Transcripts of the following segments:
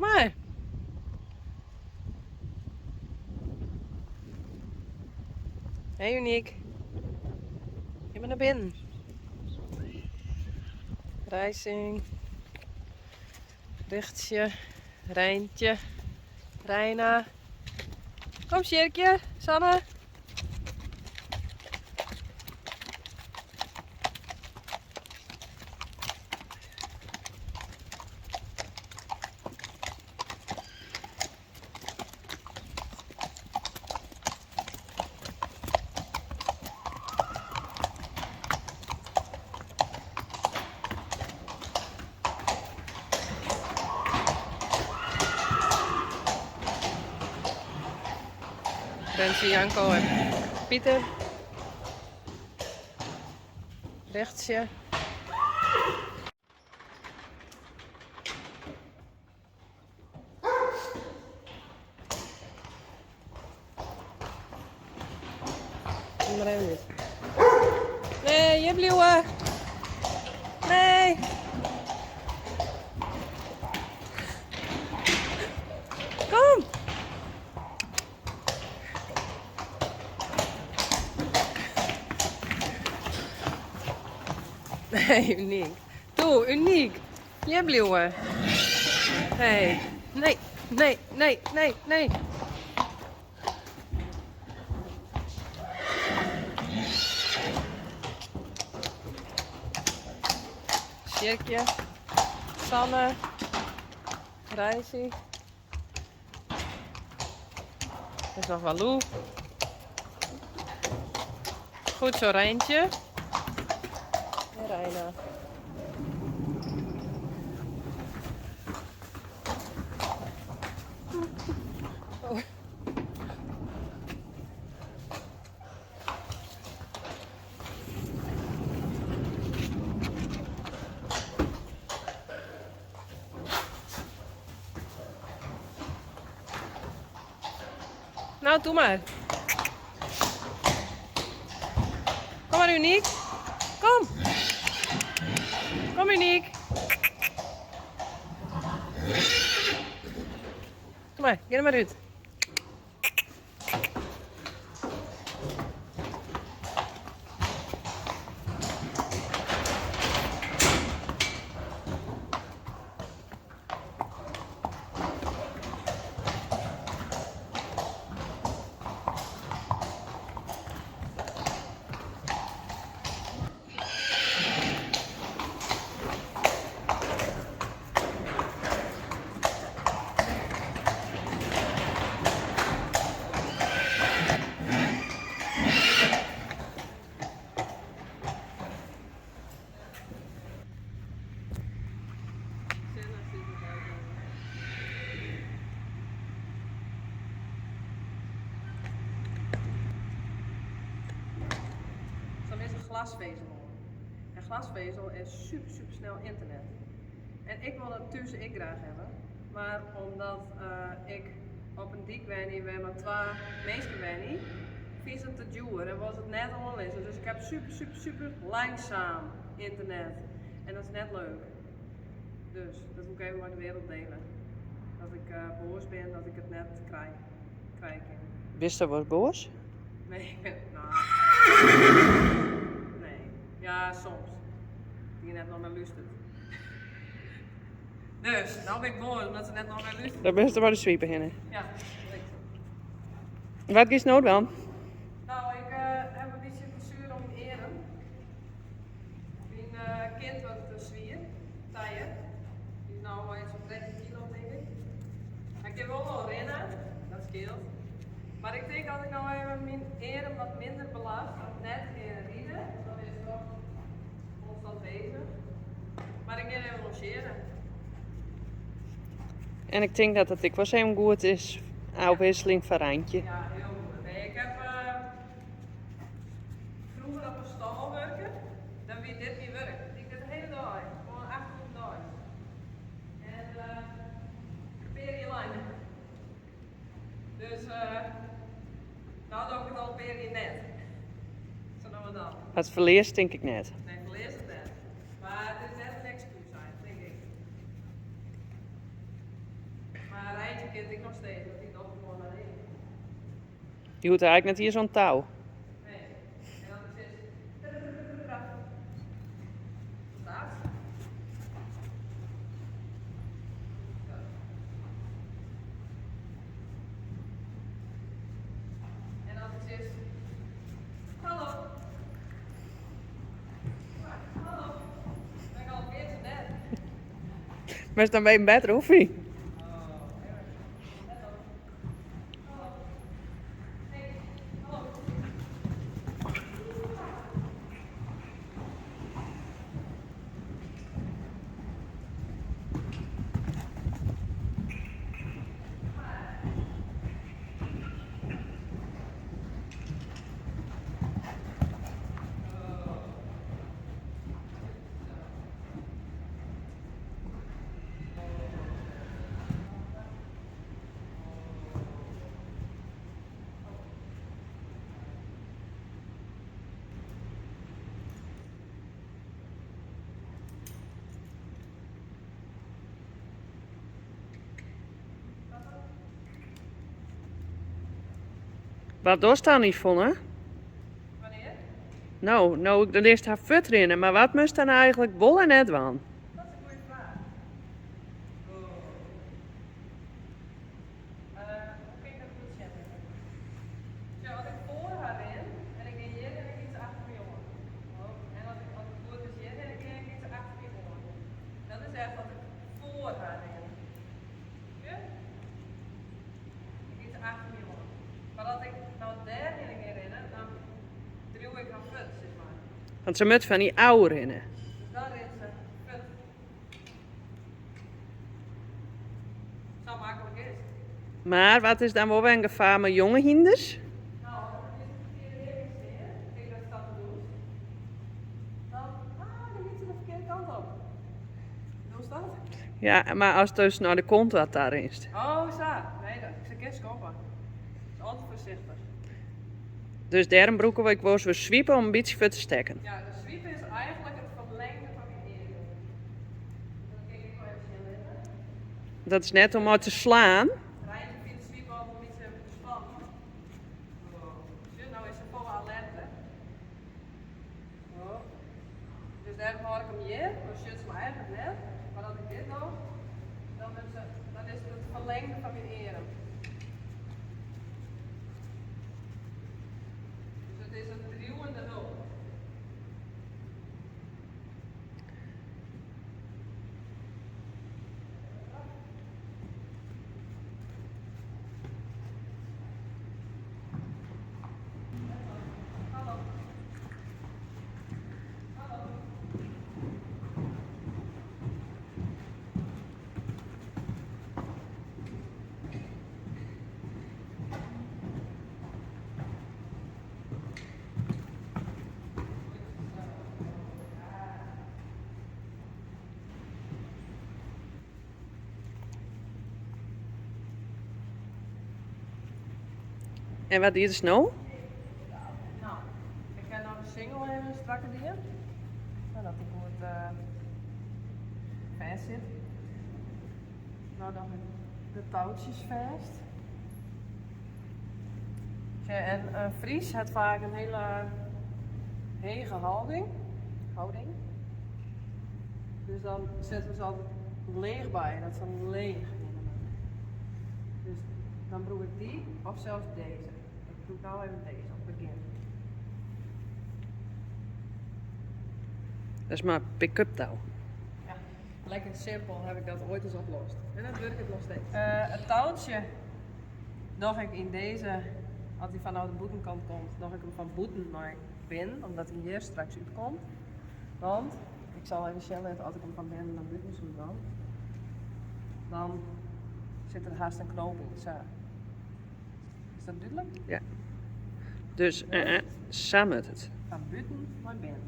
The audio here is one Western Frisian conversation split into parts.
mar. Hey Uniek. Gean mar nei binnen. Rising. Richtsje. Reintje. Reina. Kom Sjirkje. Sanne. Renze, Janko en Pieter. Richtsje. Kom mar even út. Nee, hjir bliuwe. Nee. Kom. Nee, Uniek. Doe, Uniek. Hjir bliuwe. Hey. Nee, nee, nee, nee, nee. Sjirkje, Sanne, Reisi. Er is nog Walou. Goed zo, Rijntje. En Reina. Oh. Nou, doe maar. Kom maar, Uniek. Kom. Kom, Uniek. Kom maar, gean der mar út. Sa is in glasvezel oan. En glasvezel is super super snel internet. En ik wol dat thús ek graach hawwe, mar omdat ik op in dyk wenje wêr mar twa minsken wenje, fyn se it te djoer en wol se it net oanlizze. Dus ik ha super super super langsaam internet en dat is net leuk. Dus dat woe ik even mei de wereld dele. Dat ik boas bin dat ik it net krij, krije kin. Bist wolris boas? Nee, ik bin, no, nee. Ja, soms. Dy net nei my lústeret. Dus, no bin ik boas omdat se net nei my lústeret. Dan bist der by de swipe hinne. Ja, Wat giest no dwaan? No, ik haw in bytsje blessuere oan myn earm. Myn kind wurdt te swier, Tije. Dy is no al iets fan 13 kilo, tink ik. Hy kin wol al rinne, dat skeelt. Mar ik tink as ik no even myn earm wat minder belast, of net kin ride, dan is it toch konstant bezich. Mar ik gean even longearen. En ik tink dat dat ek wolris even goed is, ôfwisseling foar Reintje. Ja, hiel goed. Nee, ik haw froeger op in stâl wurke, dan wie dit myn wurk. Die ik dit de hiele dei, gewoan 8 oeren deis. En in pear jier lang. Dus no doch ik it al in pear jier net. Sa no en dan. It ferlearst tink ik net. Nee, ferlearst it net. Mar it is net in ekskús, tink ik. kin it ek noch steeds, want dy docht gewoan har ding. Dy hoecht eigentlik net iens oan it tou. Nee. En dan is it. Dat. En as ik sis, hallo. Hallo. Dan galoppeart se net. Moatst dan even better oefenje. Wat dochst dan, Yvonne? Wannear? No, no, do litst har fuortrinne, mar wat moatst dan eigentlik wol en net dwaan? Dat is in goede fraach. Oh. Hoe kin ik dat goed sjen litte? Sjoch, as ik foar har rin en ik gean hjir en ik giet se achter my oan. Oh. En as, ik, as it goed is hjir en ik gean, giet se achter my oan. Dat is echt as ik foar har rin. Sjoch? Dan giet se achter my oan. Mar as ik no dêrhinne gean rinnen, dan driuw ik har fuort, sis mar. Want se moat fan dy ôfrinne. Dus dan rint se fuort. Sa maklik is it. Mar wat is dan wol wer in gefaar mei jonge hynders? No, as ik op de ferkearde rjochting stean, tink dat dat te doe. Dan, ah, dan giet se de ferkearde kant op. Dochst dat? Ja, mar ast dus nei de kont wat ta rinst. Oh, sa. Nee, dat, se kin skoppe. Is altyd foarsichtich. Dus dêrom brûke we ek wolris we swipe om in bytsje fuort te stekken. Ja, de swipe is eigentlik it ferlengde fan myn earm. Dat kin ik ek wol even sjen litte. Dat is net om mei te slaan. Reintje fynt de swipe altyd in bytsje spannend. Oh. Sjoch, no is se folle alerter. Oh. Dus dêrom hâld ik him hjir, dan sjocht se my eigentlik net. Mar as ik dit doch, dan, wurdt se, dan is it it ferlengde fan myn earm. Dus it is in driuwende hulp. Hallo. Hallo. En wat diest no? No, ik ha no de singel even strakker dien. Dat dy goed fêst sit. No doch ik de toutsjes fêst. Sjoch, en in Fries hat faak in hiele hege hâlding. Houding. Dus dan sette we se altyd leech by, dat se leech rinne moatte. Dus dan brûk ik dy of sels dizze. Ik brûk no even dizze op it begjin. Dat is mar pick-up tou. Ja, lekker simpel heb ik dat oait ris oplost. En dat wurket noch steeds. It toutsje doch ik yn dizze, as hy fanôf de bûtenkant komt, doch ik him fan bûten nei binnen, omdat hy hjir straks útkomt. Want, ik sil even sjen litte, as ik him fan binnen nei bûten soe dwaan, dan sit der hast in knoop yn. Sa. Is dat dúdlik? Ja. Dus sa moat it. Fan bûten nei binnen.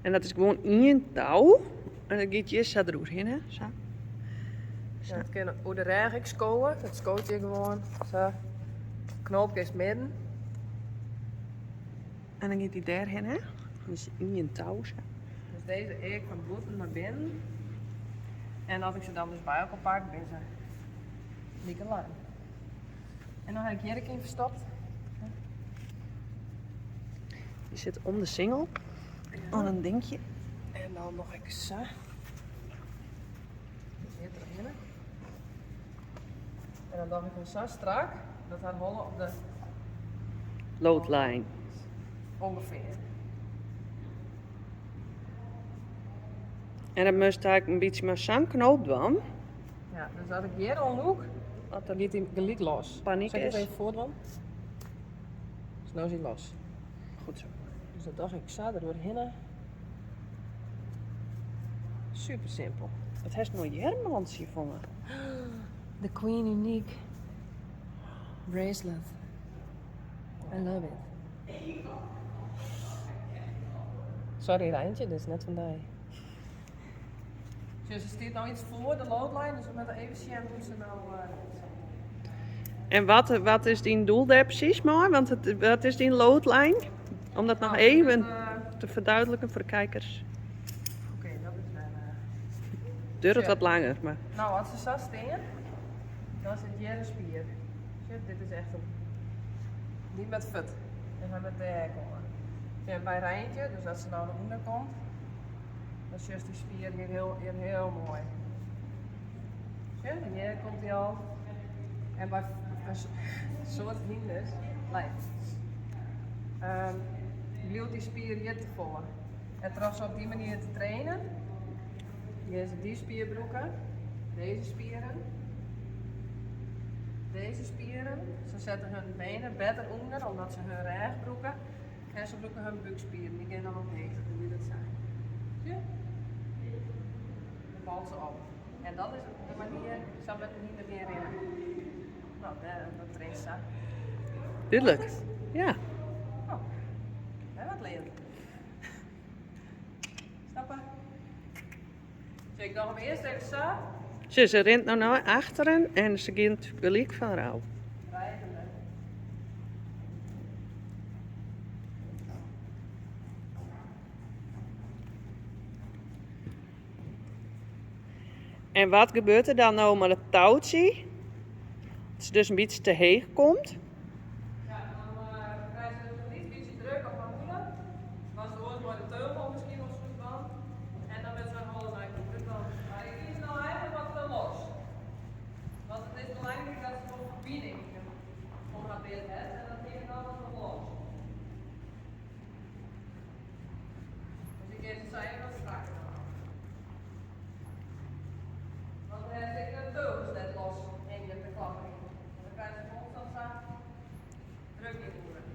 En dat is gewoan ien tou. En dat giet hjir sa deroerhinne. Sa. Ja, it kin oer de rêch ek skowe. Dat skoot hjir gewoan. Sa. Knoopke is midden. En dan giet dy dêrhinne. Dus ien tou sa. Dus dizze ek fan bûten nei binnen. En as ik se dan dus by elkoar pak, binne se like lang. En dan ha ik hjir ek yn ferstopt. Dy sit om de singel, oan in dinkje. En dan doch ik sa. Hjir trochhinne. En dan doch ik him sa strak dat har holle op de loodlijn. Ongefear. En dat moatst eigentlik in bytsje mei sa'n knoop dwaan. Ja, dus as ik hjir oan lûk, As der giet hy gelyk los. Panyk Sil ik it is. even foardwaan? Dus no is hy los. Goed zo. Dus dat doch ik sa deroerhinne. Super simpel. Wat hast moai earmbantsje fan har. The Queen Unique bracelet. I love it. Sorry Reintje, dit is net fan dy. Dus er stiet no iets foar de loodlijn, dus we moatte even sjen hoe't se no rint. En wat is dyn doel dêr presys mei? Want wat is dyn loodlijn? Om dat noch Nou, even dat, te verduidelijken foar de kijkers. Oké, dat is wer, Duorret Sjoch. wat langer, mar. Nou, as se sa stean, dan sit hjir in spier. Sjoch, dit is echt in. Dy moat fuort. En hy moat dêr komme. En by Reintje, dus as se no nei ûnder komt, dan sjochst dy spier hjir hiel moai. Sjoch, hjir komt hy al. En by in soad hynders, nee, bliuwt dy spier hjir te folle. En troch se op dy manier te trainen, gean se dy spier brûken, dizze spieren, dizze spieren. Se sette hun benen better ûnder, omdat se hun rêch brûke. En se brûke hun búkspieren, dy gean dan omheech, hoe wie dat sein? Sjoch? Dan falt se op. En dat is de manier, sa moat in hynder gean rinnen. Nou, dat traint sa. Dúdlik. Ja. Oh, wer wat leard. Stappe. Sjoch, ik doch him earst even sa. Sjoch, se rint no nei achteren en se giet gelyk fan rou. Drijvende. En wat gebeurt der dan no mei dat toutsje? As se dus in bytsje te heech komt. Ja, dan krijt se dus in lyts bytsje druk op har mûle. Wat se oars mei de teugel miskien wol soe dwaan. En dan wurdt se har holle nei ûnderen dan. Mar ik kies no eigentlik wat te los. Want it is belangryk dat se wol ferbining om har bit hat en dat hinget dan wat los. Dus ik gean se sa even wat strakker dwaan. Want dan hat se ek de teugels net los hingjen te klapperjen. Want dan krijt se konstant sa druk yn 'e oeren.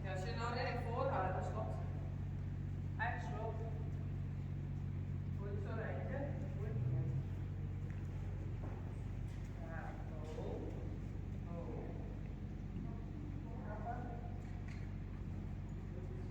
Ja, sjoch, no rin ik foar har, dan stopt se. Eigen skuld. Goed zo, Reintje. Goed. Ja, ho. Ho. Kappen. Goed zo.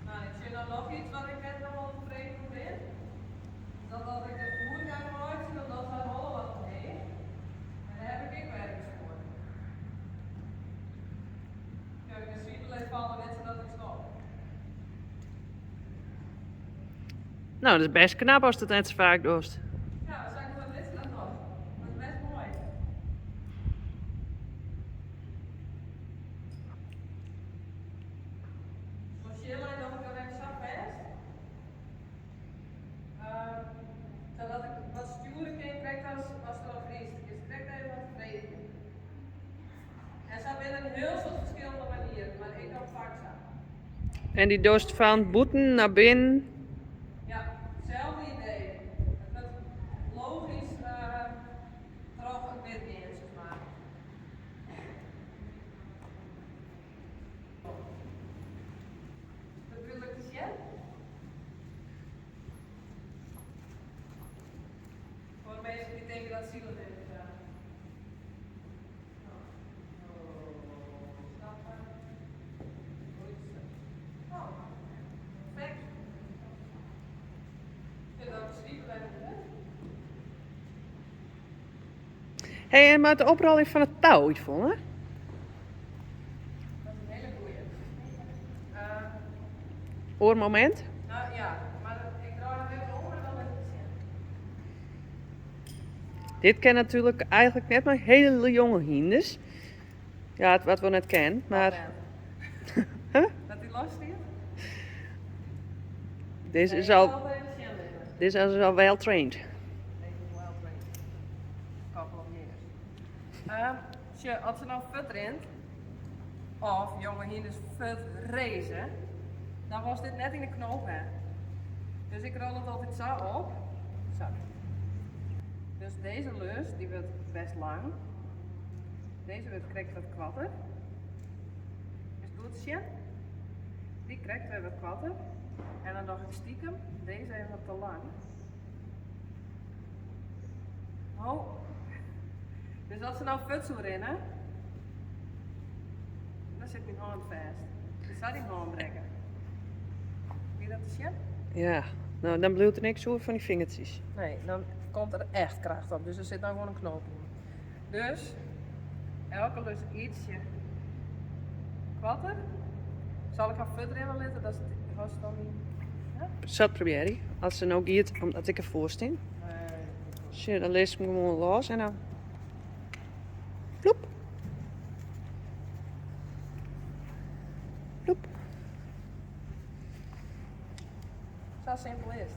Nou, ik sjoch dan noch iets wat ik net noch wol tefreden oer bin. Dat as ik de oergang meitsje, dan docht har holle wat omheech. En dêr ha ik ek wer iets foar. Sjoch, ik de swipe lit falle, wit se dat ik stop. Nou, dat is bêst knap ast it net sa faak dochst. Ja, sa goed wit se dat noch. Dat is bêst moai. Zo'n sjirlijn doch ik dan even sa fêst. hiel soad ferskillende manieren, mar ik doch faak sa. En dy dochst fan bûten nei binnen? Ja, itselde idee. It wurdt logysk troch it wit gean, sis mar. Is dat dúdlik te sjen? Foar de minsken dy't tinke dat it silich is. Hey, en mei de oprolling fan it tou, Yvonne? Dat is in hiele goeie. Oar momint? Nou ja, mar ik draai him even om en dan lit ik it sjen. Dit kin natuerlik eigentlik net mei hiele jonge hynders. Ja, wat wol net kin, mar. Huh? Dat dy los stiet? Dizze is al, dizze is al well trained. Deze is well trained. Couple of years. Sjoch, as se no fuortrint, of jonge hynders fuortrace, dan wolst dit net yn de knoop ha. Dus ik rol it altyd sa op. Sa. Dus dizze lus, dy wurdt bêst lang. Dizze wurdt krekt wat koarter. Is it goed te sjen? Dy krekt wer wat koarter. En dan doch ik stikem dizze even wat te lang. Oh. Dus as se no fuort soe rinne, dan sit myn hân fêst. Dus sa dyn hân brekke. Wie dat te sjen? Ja, no dan bliuwt der niks oer fan dy fingertsjes. Nee, dan komt der echt kracht op. Dus der sit no gewoan in knoop yn. Dus elke lus ytsje koarter. Sil ik har fuortrinne litte? Dat hast dan yn. Ja? Sa probearje. As se no giet, omdat ik derfoar stean. Nee. Sjoch, dan lis ik him gewoan los en dan. Ploep. Ploep. Sa simpel is it.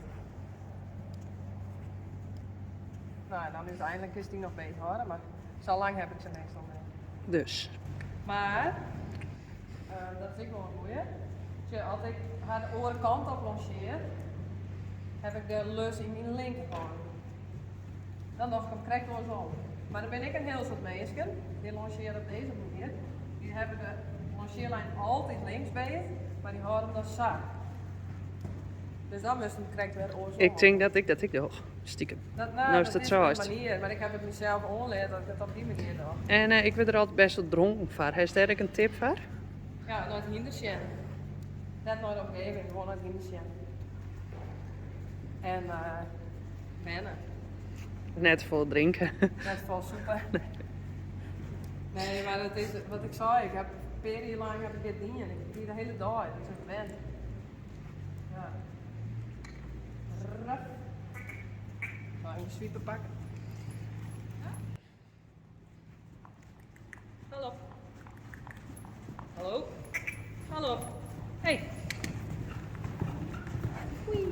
No, dan úteinlik is dy noch beet hâlde, mar sa lang ha ik se meastal net. Dus. Mar, dat is ek wol in goeie. Sjoch, as ik har de oare kant op longear, ha ik de lus yn myn linkerhân. Dan doch ik him krekt oarsom. Mar der binne ek in hiel soad minsken, dy longeare op dizze manier. Dy hawwe de longearlijn altyd links beet, mar dy hâlde him dan sa. Dus dan moatst him krekt wer oarsom. Ik tink dat ik dat ek doch, stikem. Dat, no, No is dat dat is sa myn is it. manier, mar ik ha it mysels oanleard dat ik it op dy manier doch. En ik wurd der altyd bêst wol dronken foar. Hast dêr ek in tip foar? Ja, nei it hynder sjen. Net nei de omgeving, gewoan nei it hynder sjen. En wenne. Net folle drinke. Net folle sûpe. Nee, mar it is wat ik sei, ik ha in pear jier lang ha ik dit dien. Ik die de hiele dei, dus it went. Ja. Rup. Sil even swipe pakke. Hallo. Hallo. Hallo. Hey. Oei.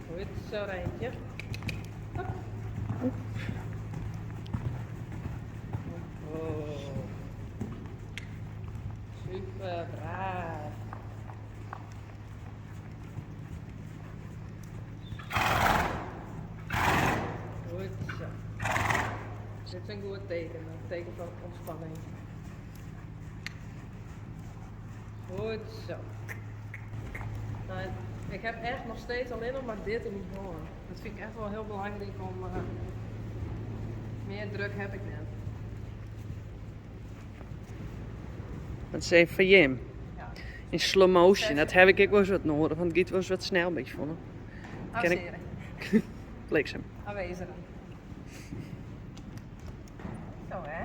Goed zo, Reintje. Hop. Oh. Super braaf. Goed zo. Dit is in goed teken, in teken fan ûntspanning. Goed zo. Nou, ik ha echt noch steeds allinnich mar dit yn myn hân. Dat fyn ik echt wol hiel belangryk om. Mear druk ha ik net. Dat is even foar jim. Ja. In slow motion, dat ha ik ek wolris wat nedich, want it giet wolris wat snel by Yvonne. Kin ik- Afzeren. Bliksem. Aanwezig. Zo hè.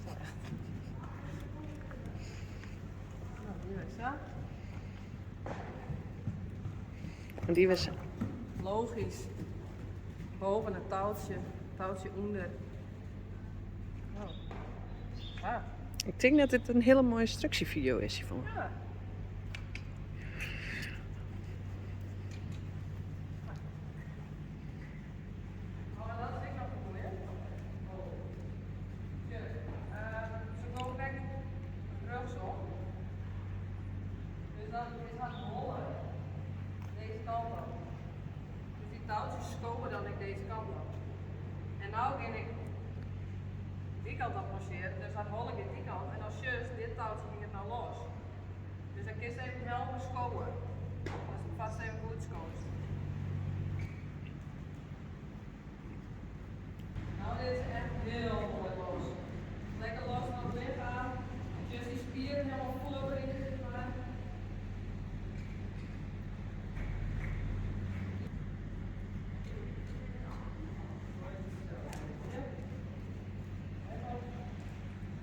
Slecht. Nou, die was zo. En dy was. Logysk. Boven it toutsje, toutsje ûnder. Oh. Ah. Ik tink dat dit in hiele moaie ynstruksjefideo is, Yvonne. Ja. Oh, dat is ek noch in goeie. Oh. Sjoch, se komme krekt rjochtsom. Dus dan is har holle dizze kant op. Dus dy toutsjes skowe dan ek dizze kant op. En no gean ik dy kant op longearen, dus har holle giet dy kant. En dan sjochst, dit toutsje hinget no los. Dus dan kinst even helpe skowe. Datst fêst even goed skowst. No, dit is echt hiel moai los. Lekker los fan it lichem. Just dy spieren helemaal fuortbringe, sis mar.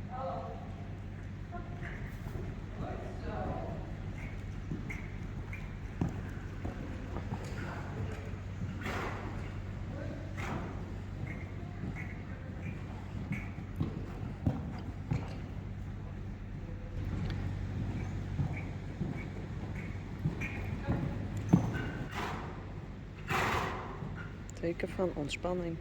Hallo. Goed zo. Teken fan ûntspanning.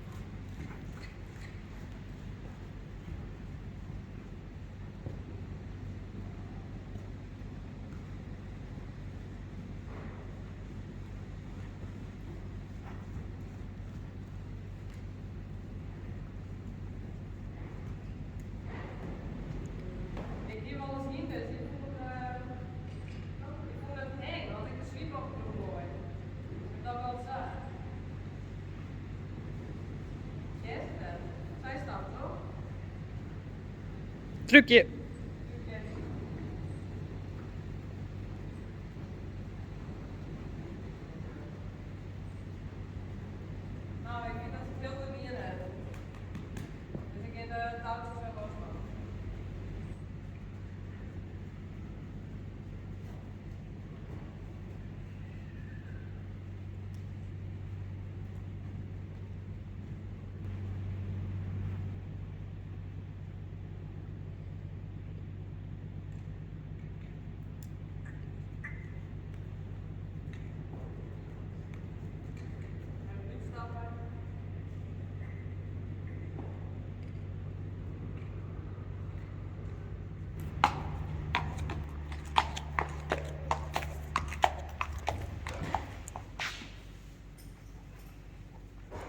Ik hie wolris hynders, dy fûnen it eng as ik de swipe op de grûn goai. Dat wel sa. Hearst it net? Sy stapt troch. Trúkje. Trúkje. No, ik fyn dat se it hiel goed dien hat. Dus ik gean de toutsjes wer losdwaan. Even útstappe.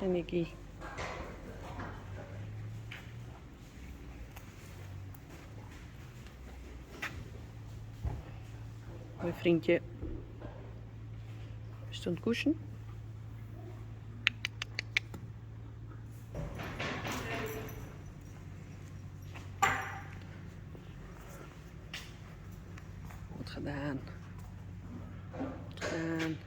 En Nicky. Hoi vriendje. Bist oan it koesen? Goed gedaan. Goed gedaan.